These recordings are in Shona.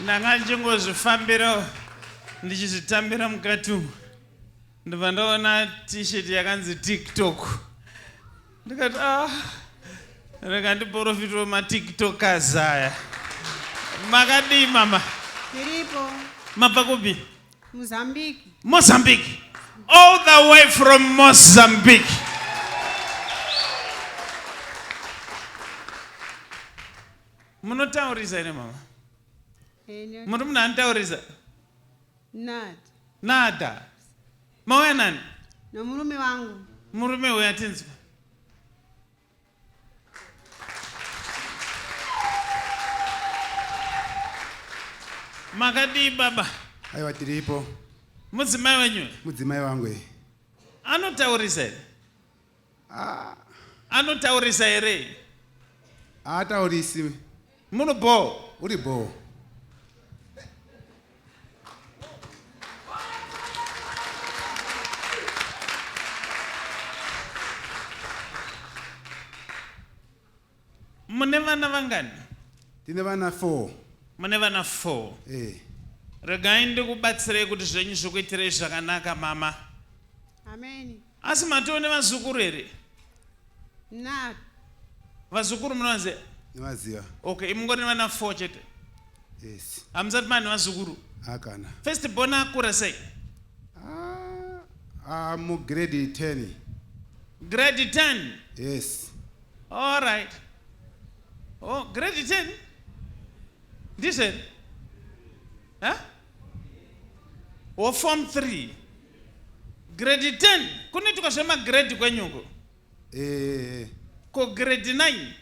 Ndanga ndichingozvifambira ndichizvitambira mukati umu. Ndobva ndaona t-shirt yakanzi TikTok. Ndikati ah rega ndiporofitwe matiktokers aya. Makadii mama? Tiripo. Mabva kupi? Mozambique. Mozambique. All the way from Mozambique. Munotaurisa here mama? Eh, Muri munhu anotaurisa? Nada. Nada. Mauya nani? Nomurume wangu. Murume uya tinzwa. Makadii baba? Aiwa tiripo. Mudzimai wenyu? Mudzimai wangu. Eh. Anotaurisa here? Ah. Anotaurisa here? Haataurisi. Muno bho. Uri bho. Mune vana vangani? Tine vana 4. Mune vana 4. Eh. Regai ndikubatsirei kuti zvenyu zvikuitirei zvakanaka mama. Amen. Asi matoo nevazukuru here? Na. Vazukuru munovaziva? Ndinovaziva. Okay, imungori nevana 4 chete. Yes. Hamusati mane vazukuru? Hakana. First born akura sei? Ah, ah mu grade 10. Grade 10? Yes. All right. Oh, grade 10? Ndizvo here? Huh? Wo form 3. Grade 10 kunoitwa zvemagrade kwenyuko. Eh. Ko grade 9?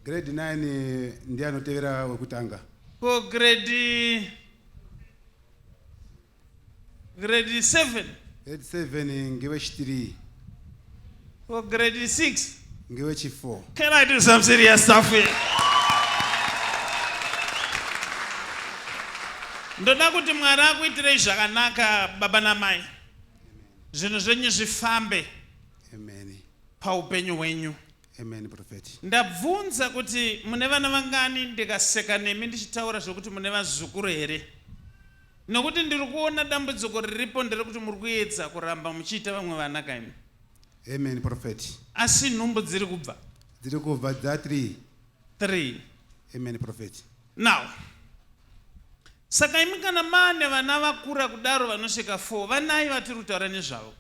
Grade 9 eh, ndiye anotevera wekutanga. Ko grade Grade 7. Grade 7 ngewechi 3. Ko grade 6. Ngewechi 4. Can I do some serious stuff here? Ndoda kuti Mwari akuitirei zvakanaka baba namai. Zvinhu zvenyu zvifambe. Amen. Paupenyu hwenyu. Amen prophet. Ndabvunza kuti mune vana vangani ndikaseka nemi ndichitaura zvekuti mune vazukuru here? Nokuti ndiri kuona dambudziko riripo nderekuti muri kuedza kuramba muchiita vamwe vana kaimi. Amen prophet. Asi nhumbu dziri kubva? Dziri kubva dza 3. 3. Amen prophet. Now. Saka imi kana maane vana vakura kudaro vanosvika 4 vanai vatiri kutaura nezvavo?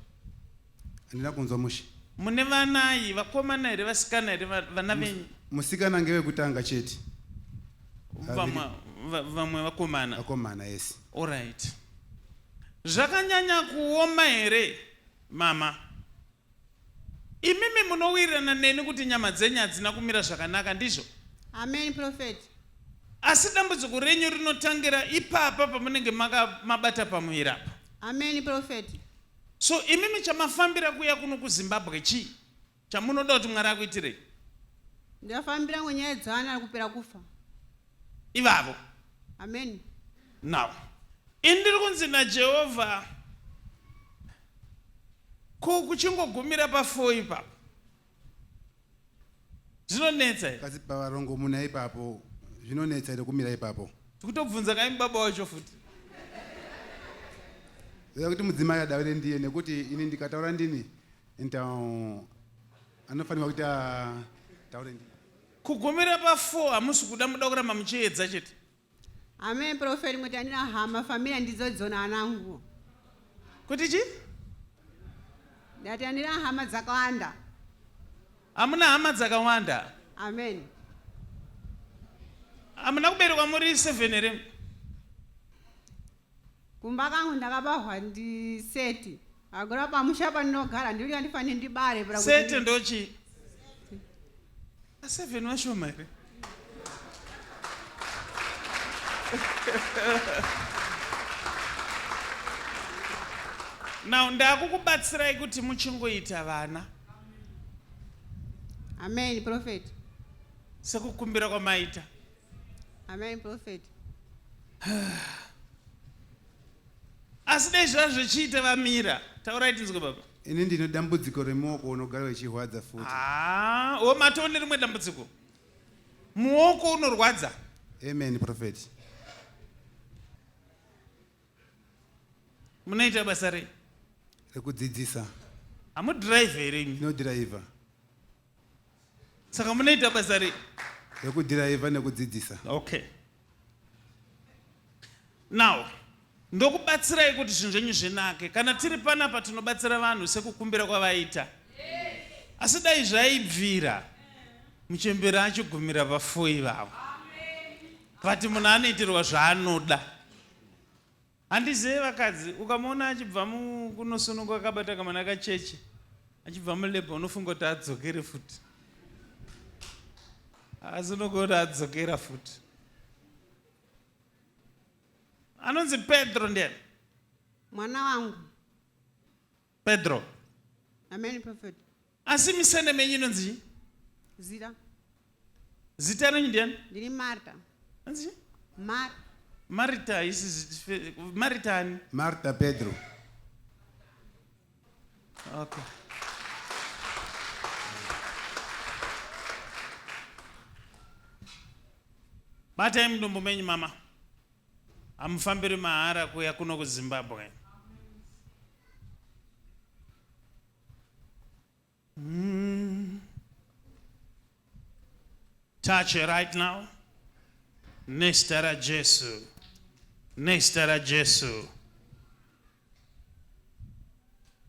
Handina kunzwa mushe. Mune vanai vakomana here vasikana here vana venyu? Musikana ngewekutanga chete. Vamwe vakomana. Vakomana yes. Alright. Zvakanyanya kuoma here mama? Imimi munowirirana neni kuti nyama dzenyu hadzina kumira zvakanaka ndizvo? Amen prophet. Asi dambudziko renyu rinotangira ipapa pamunenge mabata pamuviri apa. Amen prophet. So imimi chamafambira kuuya kuno kuZimbabwe chii chamunoda kuti Mwari akuitirei? Ndafambira ngo nyaya dzevana ari kupera kufa. Ivavo. Amen. Now, ini ndiri kunzi naJehovha ko kuchingogumira pa4 ipapo. Zvinonetsa here? Kasi pavarongo muna ipapo zvinonetsa here kumira ipapo? Tikutobvunza kaimi baba wacho futi. Zvoda kuti mudzimai adavire ndiye nekuti ini ndikataura ndini então anofanirwa kuti ataure ndini. Kugumira pa 4 hamusi kuda muda kuramba muchiedza chete. Amen prophet mweti andina hama familia ndidzo dzona anangu. Kuti chi? Ndati andina hama dzakawanda. Hamuna hama dzakawanda. Amen. Hamuna kuberekwa muri 7 here? Kumba kangu ndakabahwa ndi seti. Agora pamusha pandinogara ndiri andifanire ndibare. Seti ndochi? Seven vashoma here? Now ndakukubatsirai kuti muchingoita vana. Amen prophet. Sekukumbira kwamaita. Amen prophet. Asi dai zvava zvichiita vamira. Taurai tinzwe baba. Ini ndine dambudziko remuoko unogara uchirwadza futi. Ah, o matoo nerimwe dambudziko. Muoko unorwadza. Amen prophet. Munoita basa rei? Rekudzidzisa. Hamudhiraivhe here imi? Ndinodhiraivha. Saka munoita basa rei? Rekudhiraivha nekudzidzisa. Okay. Now, ndokubatsirai kuti zvinhu zvenyu zvinake. Kana tiri panapa tinobatsira vanhu sekukumbira kwavaita. Asi dai zvaibvira muchembere achigumira vafuyi vavo. But munhu anoitirwa zvaanoda. Handizive vakadzi, ukamuona achibva kunosununguka akabata kamwana kacheche achibva mulabor unofunga kuti adzokere futi. Asi unokuona adzokera futi. Anonzi Pedro ndiani? Mwana wangu. Pedro. Amen prophet. Asi misene menyu inonzi chii? Zita. Zita renyu ndiani? Ndiri Marta. Anzi chii? Mar. Marita isi Marita ani? Marta Pedro. Okay. Batai mudumbu menyu mama. Hamufambiri mahara kuya kuno kuZimbabwe. Touch it right now. Nezita raJesu. Nezita raJesu.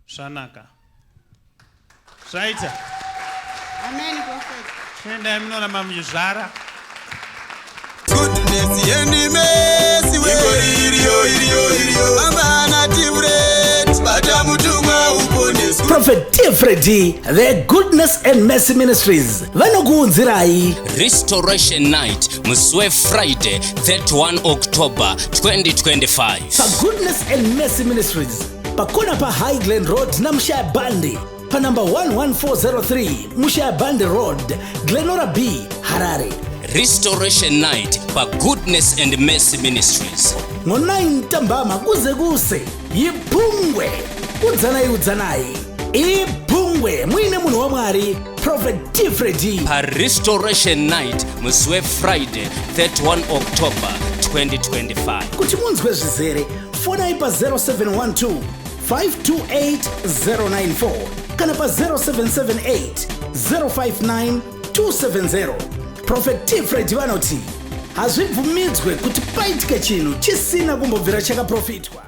Zvanaka. Zvaita. Amen prophet. Chiendai munoramba muchizvara. Goodness and mercy we iriyo iriyo iriyo bamba na bata mutumwa uponeswe. Prophet T. Freddy, the Goodness and Mercy Ministries vanokuunzirai Restoration Night musi weFriday 31 October 2025. PaGoodness and Mercy Ministries pakona paHigh Glen Road naMushaya Bandi panumber 11403 Mushaya Bandi Road, Glenora B, Harare. Restoration Night paGoodness and Mercy Ministries. Ngo-9 ntambama kuze kuse yiphungwe udzanai udzanai iphungwe muine munhu wamwari Prophet T Freddy. PaRestoration Night musi weFriday 31 October 2025. Kuti munzwe zvizere fonai pa0712 528 094 kana pa0778 059 270. Prophet T Freddy vanoti hazvibvumidzwe kuti paitike chinhu chisina kumbobvira chakaprofitwa.